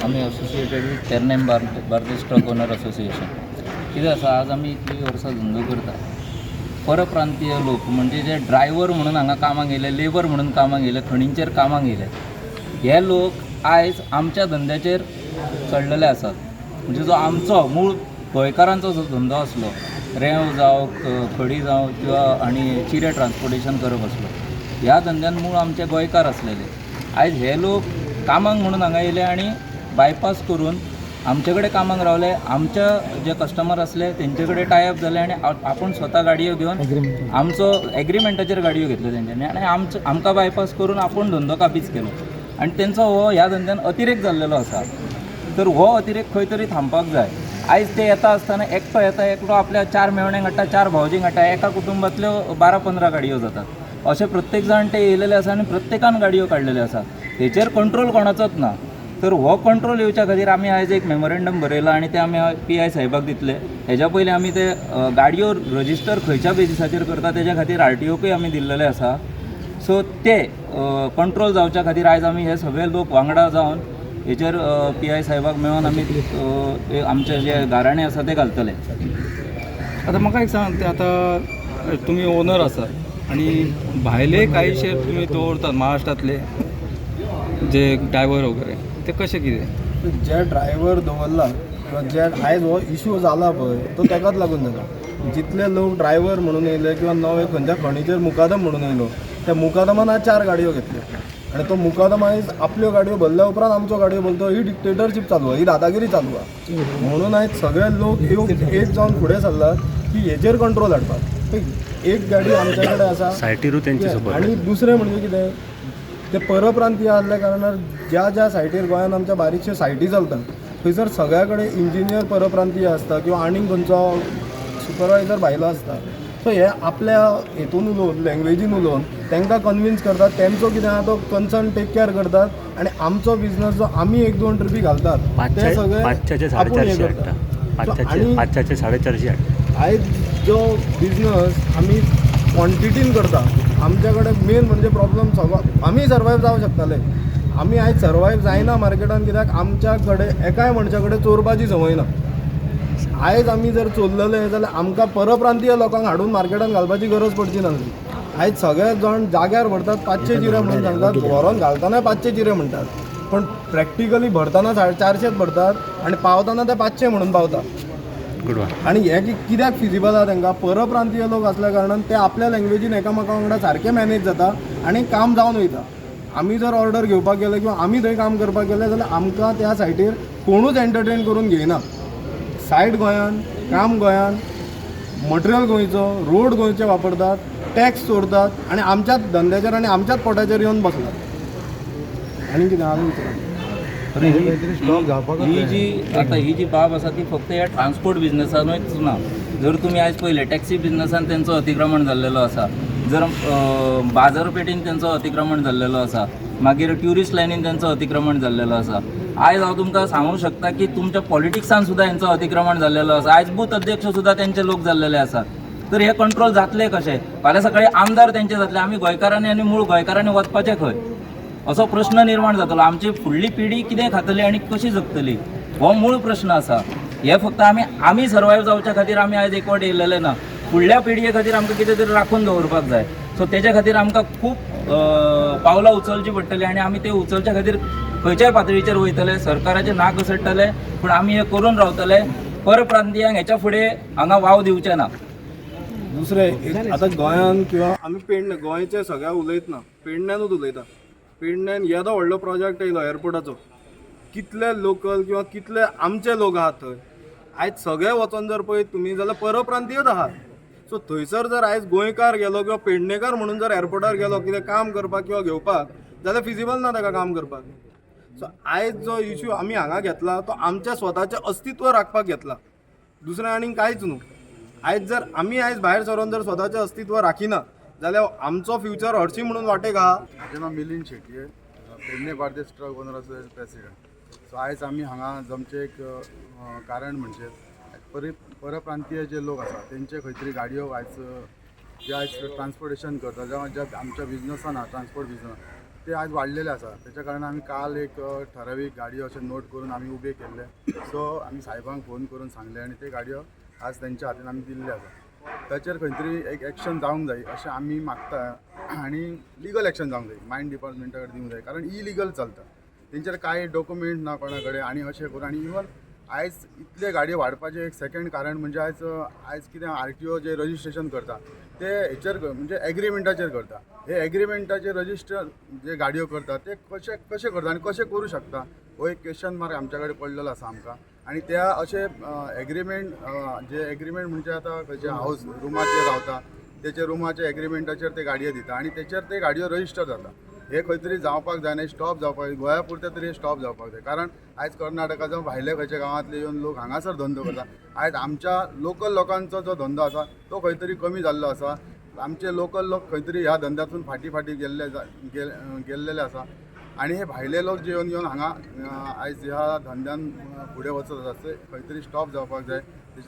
आमी associated with Pernem Bardez truck owner association. कितें आसा, आज आमी इतलीं वर्सां धंदो करता. परप्रांतीय लोक म्हणजे जे ड्रायव्हर म्हणून हांगा कामाक येयले, लेबर म्हणून कामाक येयले, खणींचेर कामाक येयले, हे लोक आयज आमच्या धंद्याचेर चडलेले आसात. म्हणजे जो आमचो मूळ गोंयकारांचो जो धंदो आसलो, रेंव जावं, खडी जावं किंवा आनी चिरे ट्रान्सपोर्टेशन करप आसलो, ह्या धंद्यान मूळ आमचे गोंयकार आसलेले. आयज हे लोक कामाक म्हणून हांगा येयले आनी बायपास करून आमचे कडेन कामाक रावले. आमच्या जे कस्टमर आसले तेंचे कडेन टायअप जाले आनी आपूण स्वता गाडयो घेवन आमचो एग्रीमेंटाचेर गाडयो घेतल्यो तेंच्यांनी आनी आमचो आमकां बायपास करून आपूण धंदो काबीज केलो आनी तेंचो हो ह्या धंद्यान अतिरेक जाल्लेलो आसा. तर हो अतिरेक खंय तरी थांबपाक जाय. आयज ते येता आसतना एकटो येता, एकटो आपल्या चार मेवण्यांक हाडटा, चार भावजींक हाडटा, एका कुटुंबांतल्यो 12-15 गाडयो जातात. अशे प्रत्येक जाण ते येयलेले आसा आनी प्रत्येकान गाडयो काडलेल्यो आसा. हेचेर कंट्रोल कोणाचोच ना. तर हो कंट्रोल येवच्या खातीर आमी आयज एक मेमोरेंडम बरयलां आनी तें आमी पी I साहेबाक दितले. हेज्या पयलीं आमी ते गाडयो रजिस्टर खंयच्या बेजिसाचेर करता तेज्या खातीर आरटीओकूय आमी दिल्लेले आसा. सो ते कंट्रोल जावच्या खातीर आयज आमी हे सगळे लोक वांगडा जावन हेचेर पी I साहेबाक मेळोन आमी आमचे जे गाराणे आसा ते घालतले. आतां म्हाका एक सांग, ते आतां तुमी ओनर आसात आनी भायले कांयशे तुमी दवरतात, महाराष्ट्रांतले जे ड्रायव्हर वगैरे, ते कशें कितें? जे ड्रायव्हर दवरला किंवा जे आयज हो इशू जाला पळय, तो तेकाच लागून जाला. जितले लोक ड्रायव्हर म्हणून येयले किंवा नवे खंयच्या खणीचेर मुकादम म्हणून येयलो, त्या मुकादमान आज चार गाडयो घेतल्यो आनी तो मुकादम आयज आपल्यो गाडयो भरल्या उपरांत आमच्यो गाडयो भरतो. ही डिक्टेटरशीप चालू आहा, ही दादागिरी चालू आहा. म्हणून आयज सगळे लोक एक जावन फुडें सरलात की हेजेर कंट्रोल हाडपाक. एक गाडी आमच्या कडेन आसा सायटीरूय तेंचे सोबत. आनी दुसरें म्हणजे कितें, ते परप्रांतीय आसल्या कारणान ज्या ज्या सायटीर गोंयांत आमच्या बारीकश्यो सायटी चलतात, थंयसर सगळ्या कडेन इंजिनियर परप्रांतीय आसता किंवा आनीक खंयचो सुपरवायजर भायलो आसता. सो हे आपल्या हेतून उलोवन, लँग्वेजीन उलोवन तांकां कन्विन्स करतात, तेंचो कितें आहा तो कन्सर्न टेक केअर करतात आनी आमचो बिजनस जो आमी एक दोन ट्रिपी घालतात ते पांचशे सगळे पांचशाचे आपूण हें साडेचारशे करतात. हाडटा. So, पांचशाचे आनी पांचशाचे 450 हाडटा. आयज जो बिजनस आमी क्वॉन्टिटीन करता, आमच्या कडेन मेन म्हणजे प्रॉब्लम सगळो आमी सर्वायव जावं शकताले. आमी आयज सर्वायव जायना मार्केटान, कित्याक आमच्या कडेन एकाय मनशा कडेन चोरपाची संवय ना. आयज आमी जर चोरलेले जाल्यार आमकां परप्रांतीय लोकांक हाडून मार्केटान घालपाची गरज पडची नासली. आयज सगळे जाण जाग्यार व्हरतात, 500 चिरे म्हणून सांगतात, व्हरोन घालतना 500 चिरे म्हणटात, पण प्रॅक्टिकली भरतना 450 भरतात आनी पावतना ते 500 म्हणून पावता. Good one. आनी हें कित्याक फिजिबल आहा तांकां? परप्रांतीय लोक आसल्या कारणान ते आपल्या लँग्वेजीन एकामेका वांगडा सारकें मॅनेज जाता आनी काम जावन वयता. आमी जर ऑर्डर घेवपाक गेले किंवा आमी थंय काम करपाक गेले जाल्यार आमकां त्या सायटीर कोणूच एंटरटेन करून घेयना. सायट गोंयान, काम गोंयान, मटेरियल गोंयचो, रोड गोंयचे वापरतात, टॅक्स चोरतात आनी आमच्याच धंद्याचेर आनी आमच्याच पोटाचेर येवन बसलात. आनी कितें आनी विचारा. ही जी आता ही जी बाब आसा ती फक्त ह्या ट्रान्सपोर्ट बिजनसानूच ना. जर तुमी आयज पळयलें, टॅक्सी बिजनसान तेंचो अतिक्रमण जाल्लेलो आसा, जर बाजारपेठीन तेंचो अतिक्रमण जाल्लेलो आसा, मागीर ट्युरिस्ट लायनीन तेंचो अतिक्रमण जाल्लेलो आसा. आयज हांव तुमकां सांगूंक शकता की तुमच्या पॉलिटिक्सान सुद्दां हेंचो अतिक्रमण जाल्लेलो आसा. आयज बूथ अध्यक्ष सुद्दां तेंचे लोक जाल्लेले आसा. तर हे कंट्रोल जातले कशे? फाल्यां सकाळी आमदार तेंचे जातले, आमी गोंयकारांनी आनी मूळ गोंयकारांनी वचपाचें खंय, असो प्रश्न निर्माण जातलो. आमची फुडली पिढी कितें खातली आनी कशी जगतली, हो मूळ प्रश्न आसा. हे फक्त आमी आमी सर्वायव जावच्या खातीर आमी आयज एकवट येयलेले ना. फुडल्या पिळगे खातीर आमकां कितें तरी राखून दवरपाक जाय. सो तेच्या खातीर आमकां खूब पावलां उचलची पडटली आनी आमी ते उचलच्या खातीर खंयच्याय पातळीचेर वयतले, सरकाराचें नाक घसडटले, पूण आमी हें करून रावतले. परप्रांतीयांक हेच्या फुडें हांगा वाव दिवचे ना. दुसरें एक, आतां गोंयान किंवा आमी पेडणे गोंयचे सगळ्या उलयतना पेडण्यानूच उलयता. पेडण्यान येदो व्हडलो प्रोजेक्ट येयलो एअरपोर्टाचो, कितले लोकल किंवा कितले आमचे लोक आहात थंय? आयज सगळे वचोन जर पळयत तुमी जाल्यार परप्रांतीयच आहात. सो थंयसर जर आयज गोंयकार गेलो किंवा पेडणेकार म्हणून जर एअरपोर्टार गेलो कितें काम करपाक किंवा घेवपाक जाल्यार फिजिबल ना ताका काम करपाक. सो आयज जो इशू आमी हांगा घेतला तो आमच्या स्वताचें अस्तित्व राखपाक घेतला, दुसरें आनीक कांयच न्हू. आयज जर आमी आयज भायर सरोन जर स्वताचें अस्तित्व राखिना जाल्यार आमचो फ्युचर हरशी म्हणून वाटेक आहा. म्हाजें नांव Milind Shetye, Pedne Bardez truck owner association president. So आयज आमी हांगा जमचें एक कारण म्हणजे परप्रांतीय जे लोक आसा तेंचे खंय तरी गाडयो आयज जे आयज ट्रान्सपोर्टेशन करता, ज्या ज्या आमच्या बिजनसान आहा, ट्रान्सपोर्ट बिजनस. ते आयज वाडलेले आसा. तेच्या कारणान आमी काल एक ठरावीक गाडयो अशें नोट करून आमी उबे केल्ले. सो आमी साहेबांक फोन करून सांगले आनी ते गाडयो आज तेंच्या हातीन आमी दिल्ले आसा. ताचेर खंय तरी एक एक्शन जावंक जाय अशें आमी मागता आनी लिगल एक्शन जावंक जाय, मायन डिपार्टमेंटा कडेन दिवंक जाय, कारण इलिगल चलता. तेंचेर कांय डॉक्युमेंट ना कोणा कडेन आनी अशें करून. आनी इवन आयज इतले गाडयो वाडपाचें एक सेकंड कारण म्हणजे आयज कितें आरटीओ जे रजिस्ट्रेशन करता ते हेचेर म्हणजे एग्रीमेंटाचेर करता. हे एग्रीमेंटाचेर रजिस्टर जे गाडयो करता ते कशे कशे करता आनी कशे करूं शकता हो एक क्वेश्चन मार्क आमच्या कडेन पडलेलो आसा आमकां. आनी त्या अशे एग्रीमेंट जे एग्रीमेंट म्हणजे आतां खंयचे हावज रुमाचेर रावता तेचे रुमाचे एग्रीमेंटाचेर ते गाडयो दिता आनी तेचेर ते गाडयो रजिस्टर जाता. हे खंय तरी जावपाक जायना, स्टॉप जावपाक जाय, गोंया पुरतें तरी स्टॉप जावपाक जाय. कारण आयज कर्नाटका जावं भायले खंयच्या गांवांतले येवन लोक हांगासर धंदो करता. आयज आमच्या लोकल लोकांचो जो धंदो आसा तो खंय तरी कमी जाल्लो आसा. आमचे लोकल लोक खंय तरी ह्या धंद्यांतून फाटीं फाटीं गेल्लेले आसा आनी हे भायले लोक जे येवन येवन हांगा आयज ह्या धंद्यान फुडें वचत आसा ते खंय तरी स्टॉप जावपाक जाय.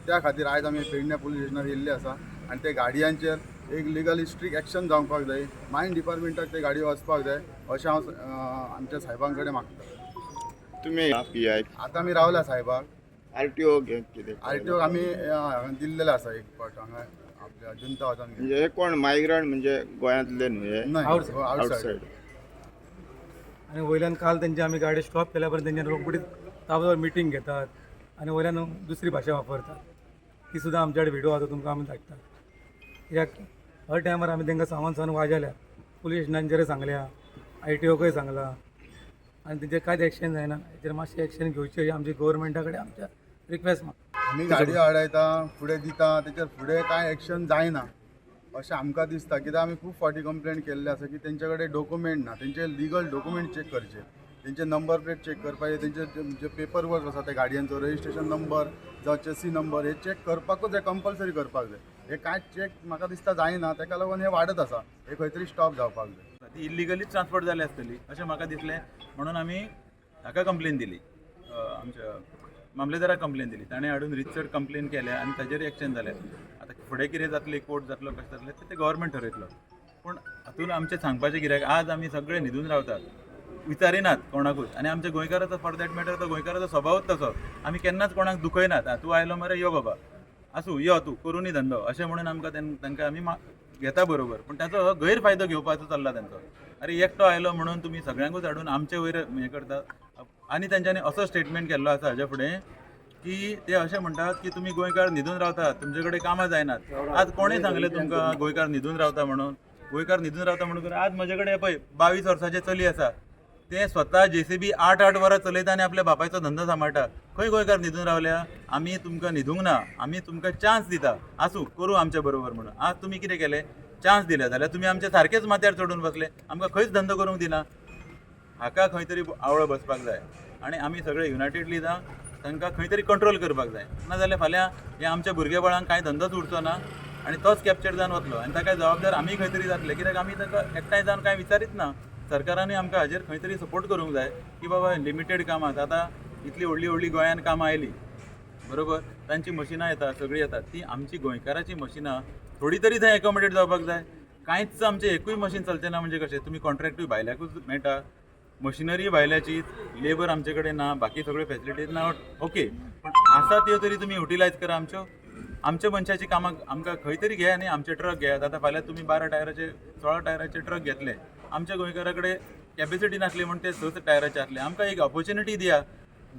त्या खातीर आयज आमी पेडण्यां पुलीस स्टेशनार येयल्ले आसा आनी ते गाडयांचेर एक लिगली स्ट्रिक्ट एक्शन जावपाक जाय, मायन डिपार्टमेंटाक ते गाडयो वचपाक जाय अशें हांव आमच्या साहेबां कडेन मागता. तुम्ही पी I? आतां आमी रावल्या साहेबाक. आरटीओ कितें? आरटीओक आमी दिल्लेले आसा एक पावट हांगा आपल्या जुंता वचून. म्हणजे हे कोण मायग्रंट म्हणजे गोंयांतले न्हय हे? न्हय, आवटसायड. आउटसायड. आनी वयल्यान काल तेंची आमी गाडी स्टॉप केल्या परंत तेंच्यानी रोखडीच ताबडतोब मिटींग घेतात आनी वयल्यान दुसरी भाशा वापरतात. ती सुद्दां आमच्या कडेन व्हिडिओ आसा, तुमकां आमी धाडटात. कित्याक हर टायमार आमी तांकां सांगून सांगून वाजयल्या, पुलीस स्टेशनांचेरय सांगल्या, आरटीओकय सांगलां आनी तेंचेर कांयच एक्शन जायना. हेचेर मातशें एक्शन घेवची अशी आमची गव्हर्मेंटा कडेन आमच्या रिक्वेस्ट मागता. आमी गाडयो आडायता, फुडें दिता, तेचेर फुडें कांय एक्शन जायना अशें आमकां दिसता. कित्याक आमी खूब फावटी कंप्लेन केल्ले आसा की तेंचे कडेन डॉक्युमेंट ना, तेंचे लिगल डॉक्युमेंट चॅक करचे, तेंचे नंबर प्लेट चॅक करपाचे, तेंचे जे पेपर वर्क आसा ते गाडयांचो रजिस्ट्रेशन नंबर जावं चेसी नंबर हे चॅक करपाकूच जाय, कंपल्सरी करपाक जाय. हे कांय चॅक म्हाका दिसता जायना, तेका लागून हे वाडत आसा, हे खंय तरी स्टॉप जावपाक जाय. ती इल्लिगली ट्रान्सपोर्ट जाली आसतली अशें म्हाका दिसलें, म्हणून आमी हाका कंप्लेन दिली, आमच्या मामलेदाराक कंप्लेन दिली. ताणें हाडून रितसर कंप्लेन केल्या आनी ताजेर एक्शन जालें. आतां फुडें कितें जातलें, कोर्ट जातलो, कशें जातलें तें गव्हर्मेंट ठरयतलो. पूण हातून आमचें सांगपाचें कित्याक आज आमी सगळे न्हिदून रावतात, विचारिनात कोणाकूच. आनी आमच्या गोंयकाराचो फॉर that matter तो गोंयकाराचो स्वभावूच तसो, आमी केन्नाच कोणाक दुखयनात. आं तूं आयलो मरे, यो बाबा, आसूं, यो तूं करुनी धंदो अशें म्हणून आमकां तांकां आमी घेता बरोबर. पूण ताचो गैरफायदो घेवपाचो चल्ला तांचो. अरे एकटो आयलो म्हणून तुमी सगळ्यांकूच हाडून आमचे वयर हें करता. आनी तांच्यांनी असो स्टेटमेंट केल्लो आसा हाज्या फुडें की ते अशें म्हणटात की तुमी गोंयकार न्हिदून रावतात, तुमचे कडेन कामां जायनात. आज कोणें सांगलें तुमकां गोंयकार न्हिदून रावता म्हणून? गोंयकार न्हिदून रावता म्हणून आज म्हजे कडेन पळय 22 वर्साचें चली आसा, ते स्वता जेसीबी 8-8 वरां चलयता आनी आपल्या बापायचो धंदो सांबाळटा. खंय गोंयकार न्हिदून रावल्या? आमी तुमकां न्हिदूंक ना, आमी तुमकां चान्स दिता, आसूं करूं आमच्या बरोबर म्हणून. आज तुमी कितें केलें? चान्स दिले जाल्यार तुमी आमचे सारकेच माथ्यार चडून बसले, आमकां खंयच धंदो करूंक दिना. हाका खंय तरी आवळो बसपाक जाय आनी आमी सगळे युनायटेडली जावन तांकां खंय तरी कंट्रोल करपाक जाय. नाजाल्यार फाल्यां हे आमच्या भुरगे बाळांक कांय धंदोच उरचो ना आनी तोच कॅप्चर जावन वतलो आनी ताका जबाबदार आमी खंय तरी जातले. कित्याक आमी तांकां एकठांय जावन कांय विचारीत ना. सरकारानूय आमकां हाजेर खंय तरी सपोर्ट करूंक जाय की बाबा लिमिटेड कामां. आतां इतली व्हडली व्हडली गोंयान कामां आयलीं बरोबर, तांची मशिनां येता, सगळीं येतात, ती आमची गोंयकाराची मशिनां थोडी तरी थंय एकोमोडेट जावपाक जाय. कांयच आमचें एकूय मशीन चलचें ना म्हणजे कशें? तुमी कॉन्ट्रॅक्टूय भायल्याकूच मेळटा, मशिनरी भायल्याची, लेबर आमचे कडेन ना, बाकी सगळ्यो फेसिलिटीज ना. ओके, पण आसा त्यो तरी तुमी युटिलायज करा. आमच्यो आमच्या मनशाची कामां आमकां खंय तरी घे आनी आमचे ट्रक घेयात. आतां फाल्यां तुमी 12 टायराचे 16 टायराचे ट्रक घेतले, आमच्या गोंयकारा कडेन कॅपेसिटी नासली म्हूण ते 6 टायराचे आसले. आमकां एक ऑपोर्चुनिटी दिया,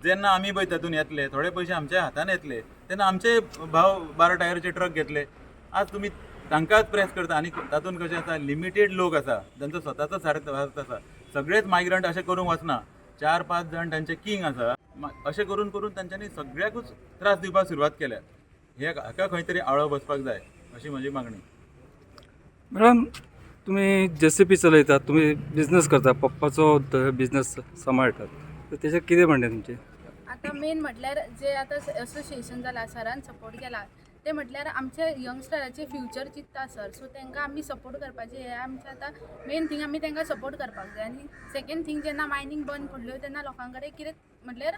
जेन्ना आमी पळय तातूंत येतले, थोडे पयशे आमच्या हातान येतले, तेन्ना आमचे भाव 12 टायराचे ट्रक घेतले. आज तुमी तांकांच प्रेस करता. आनी तातूंत कशें आसा, लिमिटेड लोक आसा जांचो स्वताचो स्वार्थ आसा. सगळेच मायग्रंट अशें करूंक वचना, 4-5 जाण तांचे किंग आसा. अशें करून करून तांच्यांनी सगळ्याकूच त्रास दिवपाक सुरवात केल्या. हे हाका खंय तरी आळो बसपाक जाय अशी म्हजी मागणी. मॅडम, तुम्ही जेसीबी चलयतात, तुम्ही बिझनेस करता, पप्पाचो बिझनेस सांबाळटात, तर तेचेर कितें म्हणणें तुमचें? आतां मेन म्हटल्यार जे आतां एसोसिएशन जाला, सरान सपोर्ट केला, ते म्हटल्यार आमच्या यंगस्टराचे फ्युचर चिंत्ता सर. सो तांकां आमी सपोर्ट करपाचें हें आमचें आतां मेन थींग, आमी तांकां सपोर्ट करपाक जाय. आनी सेकेंड थींग, जेन्ना मायनींग बंद पडल्यो तेन्ना लोकां कडेन कितें म्हटल्यार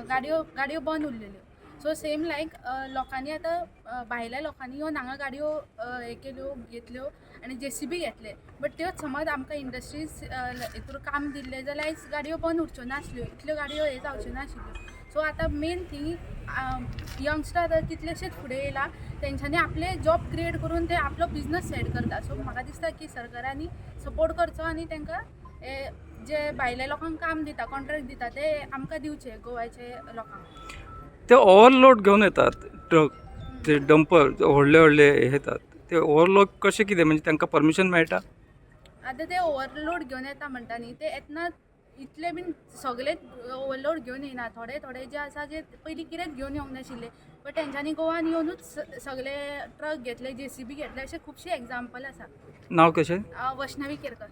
गाडयो बंद उरलेल्यो. सो सेम लायक लोकांनी आतां भायल्या लोकांनी येवन हांगा गाडयो हें केल्यो, घेतल्यो आनी जेसीबी घेतले. बट त्योच समज आमकां इंडस्ट्रीज हितूर काम दिल्लें जाल्यार आयज गाडयो बंद उरच्यो नासल्यो, इतल्यो गाडयो हे जावच्यो नाशिल्ल्यो. सो आतां मेन थिंग यंगस्टर कितलेशेच फुडें येयला, तेंच्यांनी आपले जॉब क्रिएट करून ते आपलो बिजनस सेट करता. सो म्हाका दिसता की सरकारांनी सपोर्ट करचो आनी तांकां हे जे भायल्या लोकांक काम दिता, कॉन्ट्रॅक्ट दिता, ते आमकां दिवचे गोवाचे लोकांक. ते ओवरलोड घेवन येतात ट्रक, ते डंपर व्हडले व्हडले हे येतात, ते ओवरलोड कशें कितें, म्हणजे तांकां परमिशन मेळटा? आतां ते ओवरलोड घेवन येता म्हणटा न्ही, ते येतना इतले बीन सगळे ओवरलोड घेवन येयना. थोडे थोडे जे आसा जे पयलीं कितेंच घेवन येवंक नाशिल्ले, बट तेंच्यांनी गोवान येवनूच सगळे ट्रक घेतले, जेसीबी घेतले, अशे खुबशे एग्जाम्पल आसा. नाव कशें? वैष्णवी केरकर.